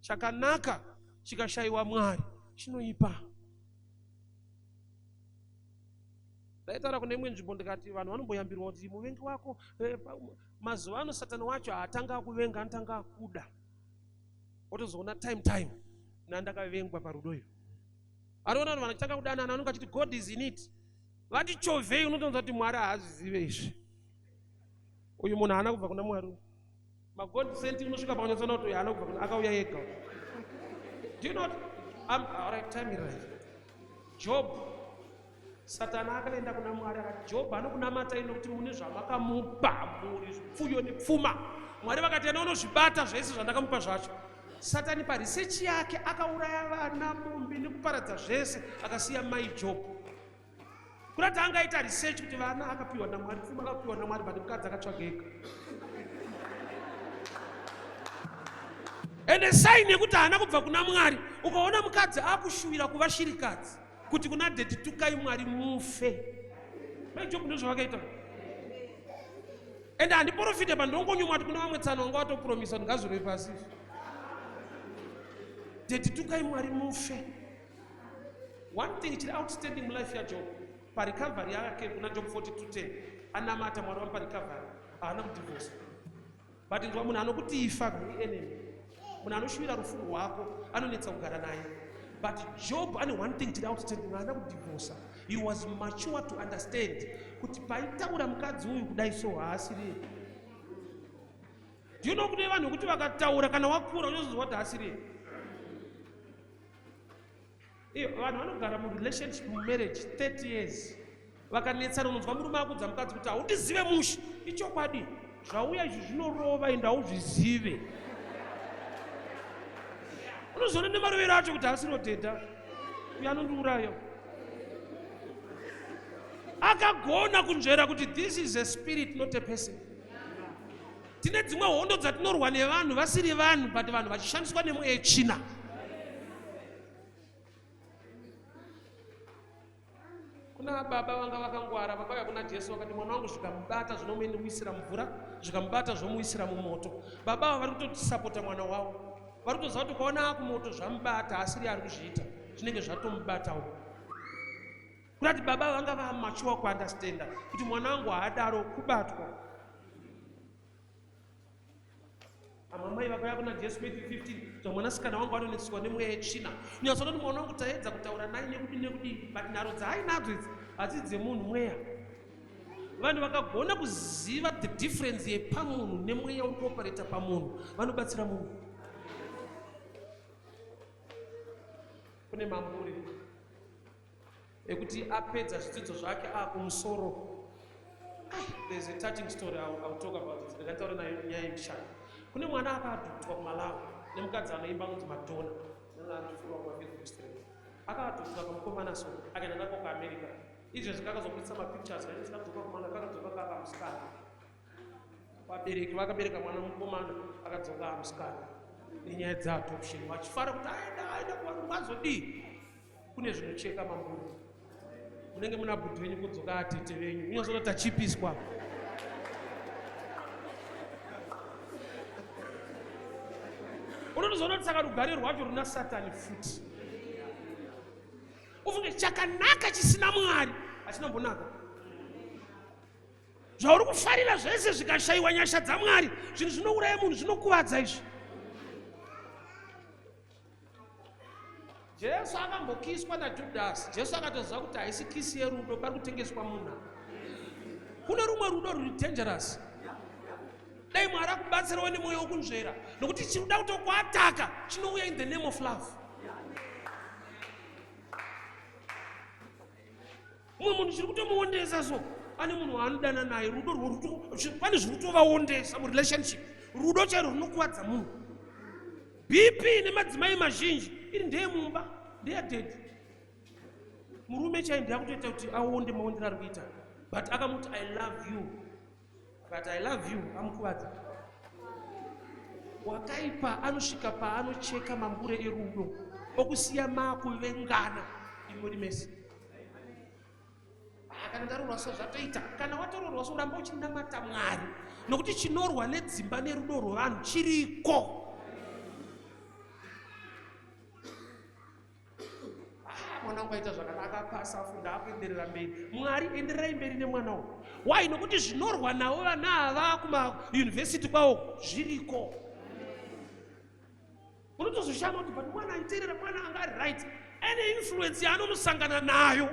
Chakanaka chikashayiwa Mwari chinoipa. Ndaitaura kune imwe nzvimbo ndikati vanhu vanomboyambirwa kuti muvengi wako eh, mazuva ano satani wacho haatanga akuvenga anotanga akuda wotozoona time time nandakavengwa parudo iyo anoona vanhu vanotanga kudanana anonge achiti god is in it vatichovhei unotonzwa kuti mwari haazvizive izvi uyu munhu haana kubva kuna mwari magod sent unosvika pakunyatsoona kuti uyu haana kubva kuna akauya ega do you know what, um, all right, time right job satani akaenda kuna mwari akati job anokunamatai nokuti mune zvamakamupa mhuri zvipfuyo nepfuma mwari vakati enda unozvibata zvese zvandakamupa zvacho satani parisechi yake akauraya vana mombe nekuparadza zvese akasiya mai job Kurati angaita research kuti vana akapiwa naMwari, pfuma akapiwa naMwari, but mukadzi akatsvaga ega. Ende sign yekuti haana kubva kuna Mwari, ukaona mukadzi akushuvira kuva shirikadzi kuti kuna daddy tukai Mwari mufe. Mai Job ndozvavakaita. Ende handiporofite pa ndongonyumwa kuti kune vamwe tsano vanga vatopromisa kuti ngazvirove pasi izvi. Daddy tukai Mwari mufe. One thing chiri outstanding mulife yaJob parecovery yake kuna Job 42:10 anamata Mwari vamupa recovery haana kudivorce. But nzwa munhu anokuti ifa enemy. Munhu anoshuvira rufu rwako anonetsa kugara naye. But Job ane one thing chiri outstanding haana kudivorsa. He was mature to understand kuti paitaura mukadzi uyu kudai so haasiriye. Do you know kune vanhu vekuti vakataura kana wakura unozozwa kuti haasiriye? Iyo vanhu vanogara murelationship mumarriage 30 years vakanetsana unonzwa murume akudza mukadzi kuti haundizive mushe. Ichokwadi zvauya izvi zvinorova ende hauzvizive. Unozoona nemarovero acho kuti haasiro dhedha uyo anondiuraya. Akagona kunzvera kuti this is a spirit not a person. Tine dzimwe hondo dzatinorwa nevanhu vasiri vanhu but vanhu vachishandiswa nemweya yetsvina. Kuna baba vanga vakangwara vakauya kuna Jesu vakati mwana wangu zvikamubata zvinomuwisira mumvura zvikamubata zvomuwisira mumoto. Baba ava vari kutotisapota mwana wavo. Vari kutoziva kuti ukaona akumoto zvamubata asiri ari kuzviita zvinenge zvatomubatawo. Kurati baba vanga vamachuwa kuandastenda kuti mwana wangu haadaro kubatwa. Amwe amai vakauya kuna Jesu Matthew 15 zva mwanasikana wangu anonetswa nemweya yetsvina. Unyatsoona kuti mwana wangu taedza kutaura naye nekudi nekudi but nharo dzaainadzo idzi hadzisi dzemunhu mweya. Vanhu vakagona kuziva the difference yepamunhu nemweya uri kuoperata pamunhu vanobatsira munhu. Kune mambure ekuti apedza zvidzidzo zvake akumusoro. There's a touching story I'll, I'll talk about it. Ndakataura nayo nyaya yemushana. Kune mwana akaadoptwa kuMalawi nemukadzi anoimba anonzi Madonna. Nanaandifurwa kumaFacebook stream. Akaadoptwa kamukomana so akaenda nako kuAmerica. Izvezvi kakazobudisa mapictures kainzi kadzoka kumana kakadzoka kakamusikana. Vabereki vakabereka mwana mukomana akadzoka amusikana nenyaya dzeadoption vachifara kuti aenda aenda kuvarungu azodii. Kune zvinocheka mambure. Munenge muna bhudhi venyu kudzoka atete venyu. Unozoona tachipiswa. Unotozoona kuti saka rugare rwacho runa Satani futi. Ufunge chakanaka chisina Mwari hachina mbonaka. Zvauri kufarira zvese zvikashayiwa nyasha dzaMwari, zvinhu zvinouraya munhu zvinokuvadza izvi. Jesu akambokiswa naJudhasi. Jesu akatoziva kuti haisi kisi yerudo, pari kutengeswa munhu. Kune rumwe rudo ruri dangerous. Dai Mwari akubatsirawo nemwoyo wokunzvera, nokuti chinoda kutokuataka chinouya in the name of love. Mumwe munhu chiri kutomuondesa so ane munhu waanodana naye rudo pane zviri kutovaondesa murelationship. Rudo chairo runokuvadza munhu. BP nemadzimai mazhinji iri ndeyemumba ndeyadhedhi. Murume chaiye ndiyakutoita kuti aonde maondero ari kuita but akamuti I love you but I love you amukuvadza. Wakaipa anosvika paanocheka mambure erudo okusiya maakuvengana imuri mese. Ah, kana ndaroorwa so zvatoita. Kana watoroorwa so ramba uchinamata Mwari nokuti chinorwa nedzimba nerudo rwevanhu chiriko. Ah, mwana wangu aita zvakanaka apasa afunda akuenderera mberi. Mwari endererai mberi nemwana uyu. Why? Nokuti zvinorwa navo vana ava kumayunivhesiti kwavo zviriko. Unotozoshama kuti but mwana aiterera, mwana anga ari right. Ane influence yaanonosangana nayo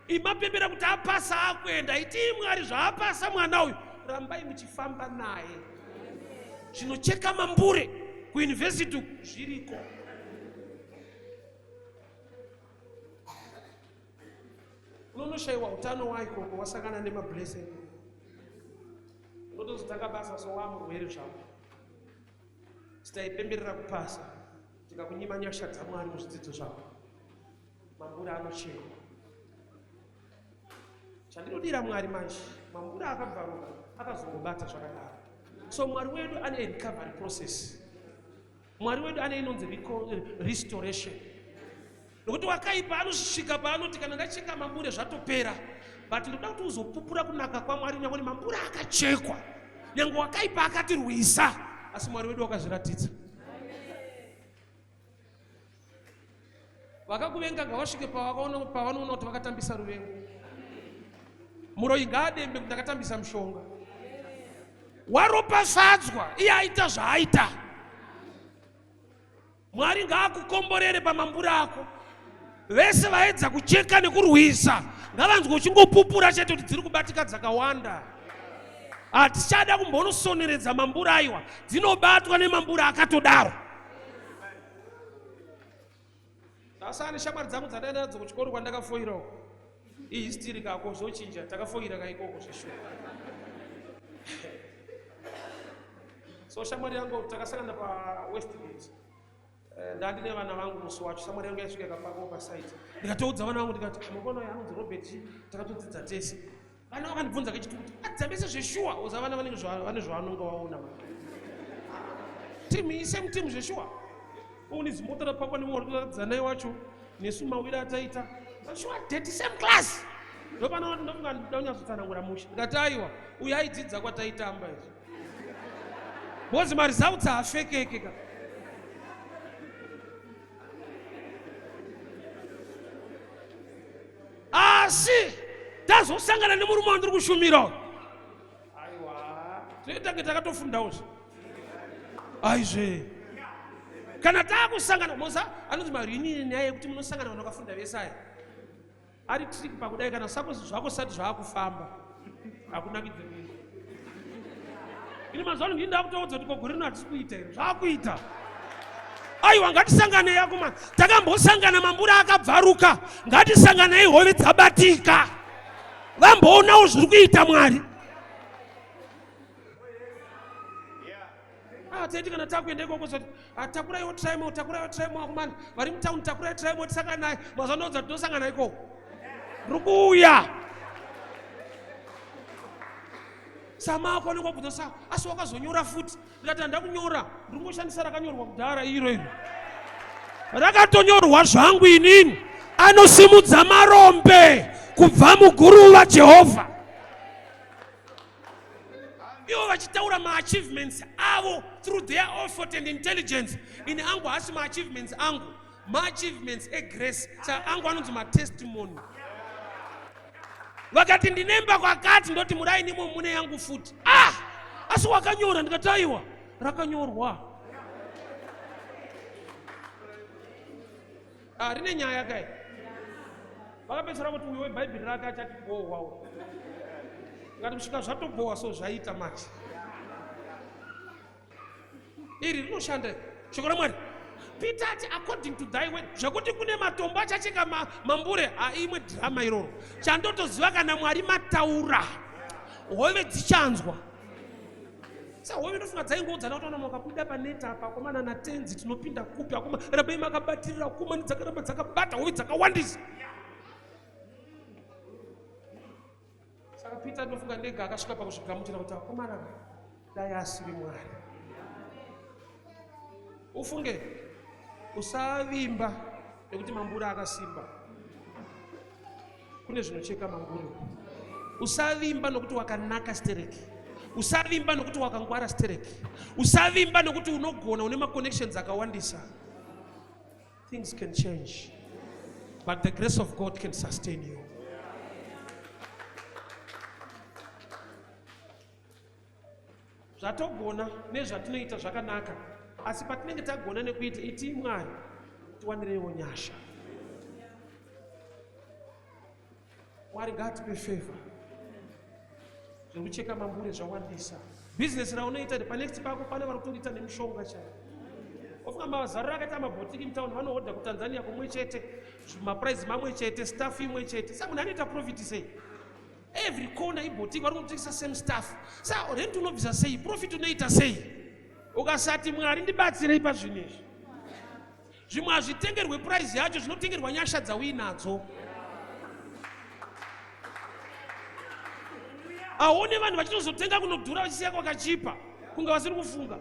imapembera kuti apasa akuenda. Itii Mwari zvaapasa mwana uyu, rambai muchifamba naye. Zvinocheka mambure kuyunivhesiti zviriko. Unonoshaiwa utano waikoko wasangana nemablessing. Unotozotanga basa so wamurwere zvako. Titaipemberera kupasa tikakunyima nyasha dzaMwari muzvidzidzo zvako. Mambure anochekwa. Chandinodira Mwari manje, mambure akabvaruka akazongobata zvakadaro. So Mwari wedu ane recovery process. Mwari wedu ane inonzi restoration. Nokuti wakaipa anosvika paanoti kana ndacheka mambure zvatopera. But ndoda kuti uzopupura kunaka kwaMwari nyangwe mambure akachekwa. Nyange wakaipa akatirwisa, asi Mwari wedu wakazviratidza. Vakakuvenga ngavasvike pavanoona kuti vakatambisa ruvengo. Muroyi ngaadembe kuti ndakatambisa mushonga. Waropafadzwa iye aita zvaaita. Mwari ngaakukomborere pamambura ako. Vese vaedza kucheka nekurwisa ngavanzwe uchingopupura chete kuti dziri kubatika dzakawanda. Hatichada kumbonosoneredza mambura aiwa, dzinobatwa nemambura akatodaro. Ndasana neshamwari dzangu dzandaenda nadzo kuchikoro kwandakafoira uko. Ihistiri kako zvochinja takafoira ka ikoko zveshuwa. So shamwari yangu takasangana pa Westgate. Eh, ndandine vana vangu musi wacho shamwari yangu yaisvika ikapakawo pasite. Ndikatoudza vana vangu ndikati ah, mukona uyu anonzi Robert takatodzidza tese. Vana vakandibvunza kechituku kuti adzambese zveshuwa uza vana vanenge vane zvavanonga vaona ma. Team iyi same team zveshuwa. Une zimota rapakwa nemwe naye wacho nesu mawira ataita. Shuwa dirty same class. Ndopana ndofunga ndoda kunyatsotsanangura mushe. Ndikati aiwa uyu aidzidza kwataitamba izvi. Because maresults haafekeke ka. Asi tazosangana nemurume wandiri kushumira uyu. Aiwa, tinoitange takatofundawo zve. Aizve. Kana taakusangana moza anonzi mareunion nyaya yekuti munosangana vanhu vakafunda vese aya. Ari trick pakudai kana sako zvako sati zvaakufamba. Hakunakidze kuita. Ini mazuva ano ndini ndakutoudza kuti kogore rino hatisi kuita here. Zvakuita. Aiwa ngatisanganei akoma. Takambosangana mambura akabvaruka. Ngatisanganei hove dzabatika. Vamboonawo zviri kuita Mwari. Ah, taiti kana takuenda ikoko zoti ah, takuraiwo trimo takuraiwo trimo akomana vari mutown takurai trimo tisangana naye mazuva anoudza kuti tinosangana ikoko ndiri kuuya samako anenge wabvunza sa asi wakazonyora futi ndikati handa kunyora ndiri kungoshandisa rakanyorwa kudhara iro iro rakatonyorwa zvangu inini anosimudza marombe kubva muguruva jehovha ivo vachitaura maachievements avo through their effort and intelligence ini angu haasi maachievements angu maachievements egrace saka angu anonzi matestimony vakati ndinemba kwakati ndoti muraini imo mune yangu futi ah asi wakanyora ndikati aiwa rakanyorwa Ah, rine nyaya kai vakapedzisira kuti uyo webhaibheri rake achatibhohwawo ngati kusvika zvatobhohwa so zvaita manje iri rinoshanda shoko ramwari peter ati according to thy word zvekuti kune matombo achacheka ma, mambure haimwe dhirama iroro chandotoziva kana mwari mataura hove dzichanzwa sahove ndofunga dzaingoudzana kuti ona makabuda paneta apa akomana natenzi tinopinda kupi akoma rambai makabatirira akomana dzakaramba dzakabata hove dzakawandisa saka peter ndofunga ndega akasvika pakuzvigamuchira kuti akomana dai asiri mwari ufunge usavimba nekuti mambura akasimba kune zvinocheka manguri usavimba nokuti wakanaka stereki usavimba nokuti wakangwara stereki usavimba nokuti unogona une maconnections akawandisa things can change but the grace of god can sustain you Zvatogona nezvatinoita zvakanaka, asi patinenge tagona nekuita itii Mwari tiwanireiwo nyasha. Mwari ngaatipe favor. Zvekucheka mambure zvawandisa. Business raunoita panext pako pane vari kutoriita nemishonga chaiyo. Ofunga mazarura akaita mabhotiki mutown vanohodha kuTanzania kumwe chete, maprice mamwe chete, staff imwe chete. Saka munhu anoita profit sei? Every corner iboutique vari kutengesa same stuff. Sa rent unobvisa sei? Profit unoita sei? Ukasati Mwari ndibatsirei pazvinhu izvi. Zvimwe hazvitengerwe price yacho, zvinotengerwa nyasha dzauinadzo. Aone vanhu vachitozotenga kunodhura vachisiya kwakachipa kunge vasiri kufunga.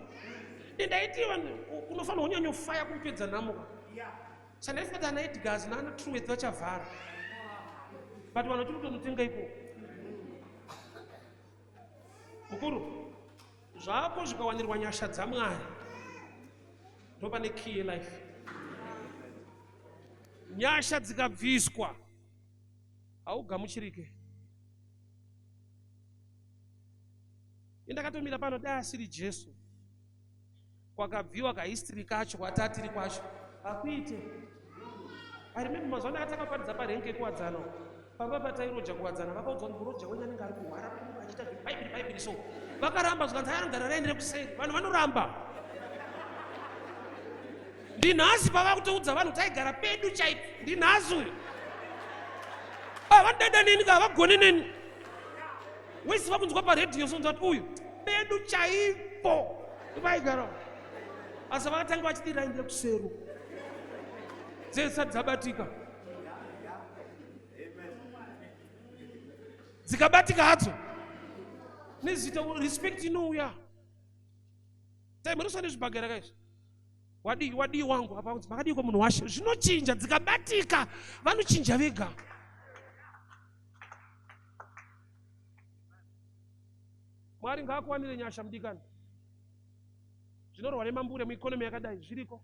Ndaiti vanhu unofanira kunyanyofaya kupedza nhamo. Sandaifunga kuti ana Edgars naana Truworth vachavhara. But vanhu vachiri kutonotenga ikoko. Mukuru, Zvako zvikawanirwa nyasha dzaMwari ndopane key yelife. Nyasha dzikabviswa haugamuchirike. Indakatomira pano dai asiri Jesu kwakabviwa kahistory kacho kwatatiri kwacho hakuite. I remember mazuva ndakatanga kuparidza parenke yekuwadzana pamba patairoja kuwadzana vakaudzwa kuti muroja wenyu anenge ari kuhwara achiita zvebhaibheri bhaibheri so vakaramba zvikanzi ayanogara raendere kuseri vanhu vanoramba ndinhasi pava kutoudza vanhu taigara pedu chaipo ndinhasi uyu ah, vanodada neni ka havagone neni wese vakunzwa paredhiyo sonzwa kuti uyu pedu chaipo vaigara asi vakatanga vachiti raendere kuseru dzese dzabatika dzikabatika hadzo nezita respect inouya taimhoresa nezvibhagera kaizvi wadii wadii wangu apa kunzi makadii ko munhu washe zvinochinja dzikabatika vanochinja vega mwari ngaakuwanire nyasha mudikani zvinorwa nemambure muikonomi yakadai zviriko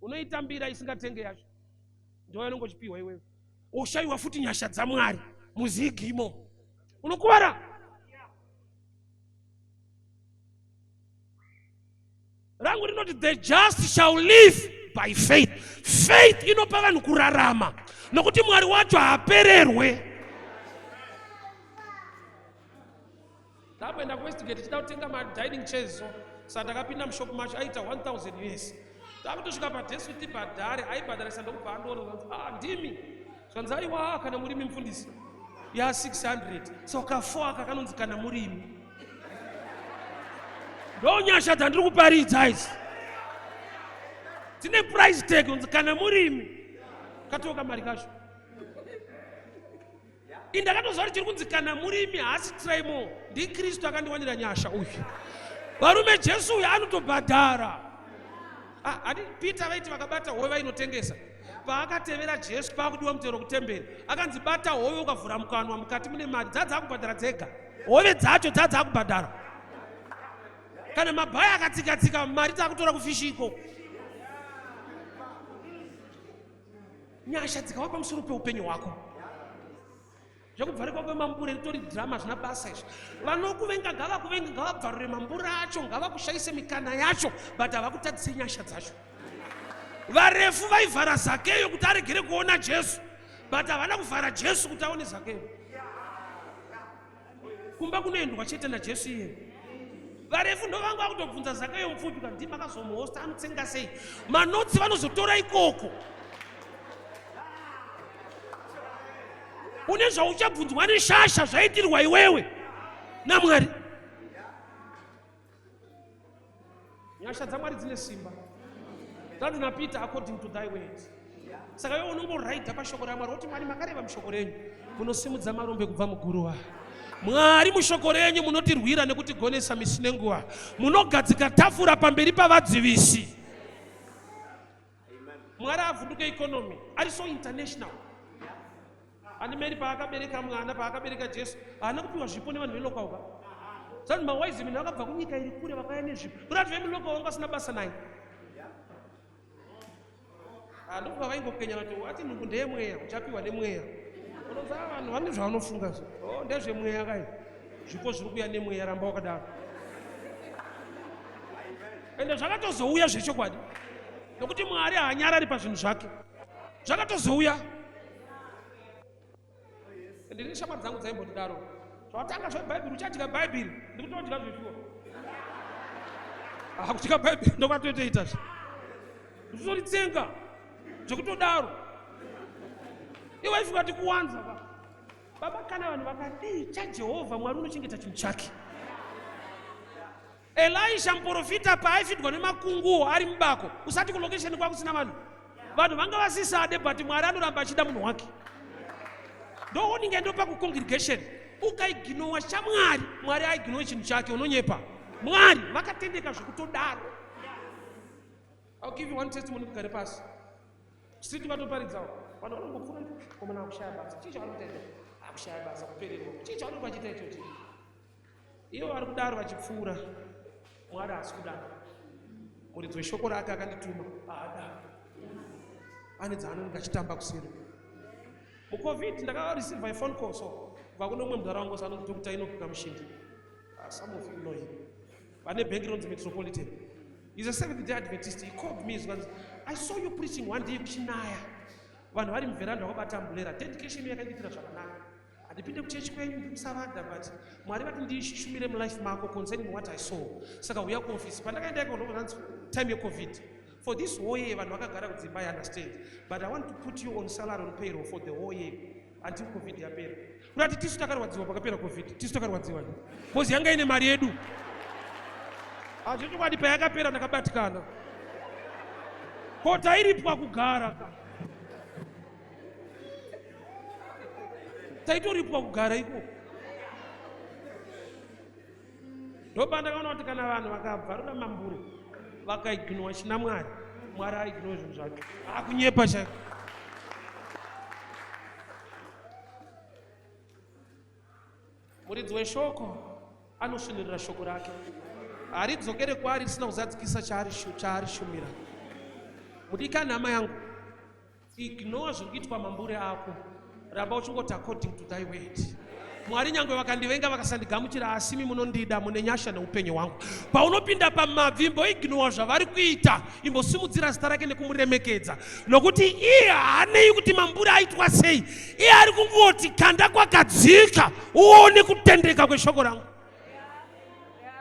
unoitambira isingatenge yacho ndiwo inonge uchipiwa iwewe woshaiwa futi nyasha dzamwari muzigimo unokuvara rangu rinoti the just shall live by faith. Faith inopa vanhu kurarama nokuti Mwari wacho haapererwe. Ndamboenda kuWestgate tichida kutenga madining chairs so saka ndakapinda mushop macho aita 1000 us takutosvika padesk kuti tibhadhare aibhadharisa ndokubva andiona zvanzi ah ndimi zvanzi aiwa kana murimi mufundisi ya 600 so kafo aka kanonzi kana murimi ndonyasha dzandiri kuparidza idzi dzine price tag unzi kana murimi katoka mari kacho indakatoziva kuti chiri kunzi kana murimi haasi trimo ndikristu akandiwanira nyasha uyu varume jesu uyu anotobhadhara ah, adi peter vaiti vakabata hove vainotengesa paakatevera jesu paakudiwa mutero kutemberi akanzi bata hove ukavhura mukanwa mukati mune mari dzadzakubhadhara dzega hove dzacho dzadzakubhadhara kana mabhaya akatsika-tsika mari dzakutora kufishi ikoko nyasha dzikava pamusoro peupenyu hwako zvekubvarikwa kwemambure ritori drama zvina basa izvi vanokuvenga ngavakuvenga ngavabvarure mambure acho ngavakushaise mikana yacho but havakutadzise nyasha dzacho varefu vaivhara zakeyo kuti aregere kuona jesu but havana kuvhara jesu kuti aone zakeyo kumba kunoendwa chete najesu iye varefu ndo vanga vakutobvunza zakayo mupfupi ka ndimi akazomuhosta anotsenga sei manotsi vanozotora ikoko une zvauchabvunzwa neshasha zvaitirwa iwewe namwari Nyasha dzaMwari dzine simba. Zvanzi naPeter according to thy word. Saka iwe unongoraidha pashoko raMwari woti Mwari makareva mushoko renyu munosimudza marombe kubva muguruva. Mwari mushoko renyu munotirwira nekutigonesa misi nenguva. Munogadzika tafura pamberi pavadzivisi. Mwari avhunduke economy. Ari so international. Ani Mary paakabereka mwana, paakabereka Jesu, haana kupiwa zvipo nevanhu velocal ka. Zvanzi mawise men vakabva kunyika iri kure vakauya nezvipo. Kuri vanhu vemulocal vanga vasina basa naye. Ah, ndokuva vaingopenya vati ati nhumbu ndeyemweya, uchapiwa nemweya. Unoziva vanhu vane zvavanofunga zvo. Oh, ndezvemweya kai. Zvipo zviri kuuya nemweya, ramba wakadaro. Ende zvakatozouya zvechokwadi. Nokuti Mwari haanyarari pazvinhu zvake. Zvakatozouya. Ndine shamwari dzangu dzaimbotidaro. Zvawatanga zvebhaibheri uchadya bhaibheri, ndikutodya zveshuwa. Ah, kudya bhaibheri ndokwatoitoita zve. Ndikutoritsenga zvekutodaro. Iwe ifunga kuti kuwanza ka. Baba kana vanhu vakadii chaJehovha Mwari unochengeta chinhu chake. Elisha muprofita paaifidwa nemakunguo ari mubako, usati kulocation kwakusina vanhu. Vanhu vanga vasisade but Mwari anoramba achida munhu wake. Ndooninge ndopa kucongregation. Ukaiginowa chaMwari, Mwari aiginowe chinhu chake, unonyepa. Mwari vakatendeka zvekutodaro. I'll give you one testimony kugare pasi. Street vatoparidzawo. Vanhu vanongopfuura komana akushaya basa. Chii chavari kuita icho? Akushaya basa kupererwa. Chii chavanenge vachiita ichochi? Ivo vari kudaro vachipfuura, Mwari haasi kudaro. Muridzi weshoko rake akandituma haadaro. Ane dzaanonge achitamba kuseri. MuCovid ndakareceive a phone call so kubva kune umwe mudhara wangu anonzi Dr. Enoch Kamushindi. Some of you know him. Vane bhengi rinonzi Metropolitan. He's a Seventh Day Adventist. He called me zvikanzi, I saw you preaching one day kuchinaya. Vanhu vari muveranda vakabata umbrella. Dedication yakandiitira zvakanaka. Handipinde kuchechi kwenyu ndiri kusavada but Mwari vati ndishumire mulife mako concerning what I saw. Saka huya kuoffice. Pandakaenda iko ndobva time yeCovid. For this whole year vanhu vakagara kudzimba, I understand. But I want to put you on salary on payroll for the whole year until COVID yapera. Kurati tisu takarwadziwa pakapera COVID. Tisu takarwadziwa. Because yanga ine mari yedu. Hazvichokwadi payakapera ndakabatikana. Ko tairipwa kugara ka. Taitoripwa kugara ikoko. Ndopandakaona kuti kana vanhu vakabvarura mambure vakaignowa china Mwari, Mwari aignowe zvinhu zvake. Akunyepa chaiko. Muridzi weshoko anosvinurira shoko rake, haridzokere kwaari risina kuzadzikisa chaarishumira. Mudikani hama yangu, ignore zviri kuitwa mambure ako, ramba uchingoti according to thy word. Mwari, nyangwe vakandivenga vakasandigamuchira, asi imi munondida, mune nyasha neupenyu hwangu. Paunopinda pamabvi, imboignore zvavari kuita, imbosimudzira zita rake nekumuremekedza, nokuti iye haanei kuti mambure aitwa sei. Iye ari kungoti kanda kwakadzika uone kutendeka kweshoko rangu.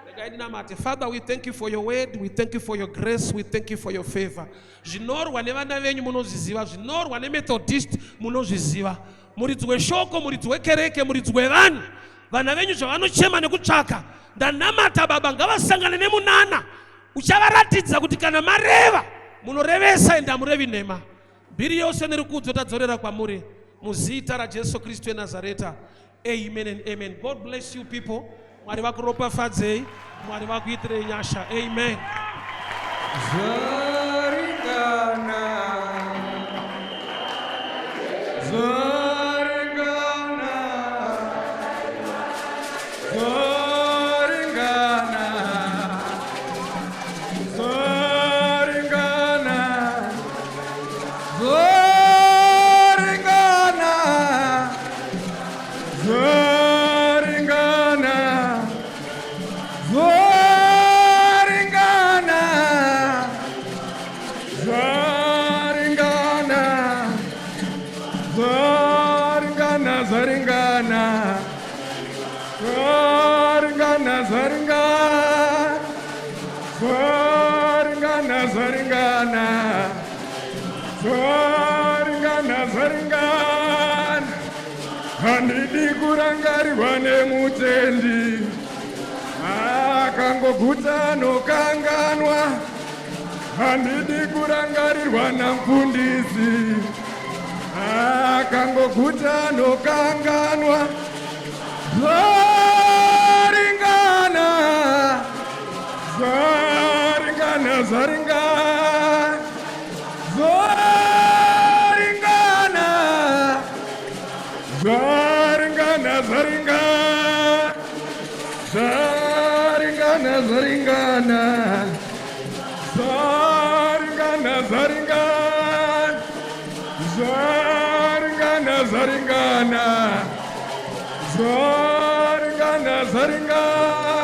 Regai ndinamate. Father, we thank you for your word, we thank you for your grace, we thank you for your favor. Zvinorwa nevana venyu munozviziva, zvinorwa neMethodist munozviziva. Muridzi weshoko, muridzi wekereke, muridzi wevanhu, vana venyu zvavanochema nekutsvaka, ndanamata Baba, ngavasangane nemunana uchavaratidza kuti kana mareva munorevesa ende hamurevi nhema. Mbiri yose nerikudzo tadzorera kwamuri muzita raJesu Kristu weNazareta. Amen and amen. God bless you people. Mwari vakuropafadzei, Mwari vakuitirei nyasha. Amen. Zvaringana, zvaringana, zvaringana, zvaringana, zvaringana, zvaringana, zvaringana, zvaringana, zvaringana, zvaringana, zvaringana, zvaringana, zvaringana, zvaringana, zvaringana, zvaringana. Handidi kurangarirwa nemutendi akangoguta anokanganwa. Handidi kurangarirwa namufundisi akangoguta anokanganwa. Zvaringana, zvaringana, zvaringana, zvaringana, zvaringana, zvaringana, zvaringana, zvaringana, zvaringana, zvaringana, zvaringana, zvaringana, zvaringana, zvaringana.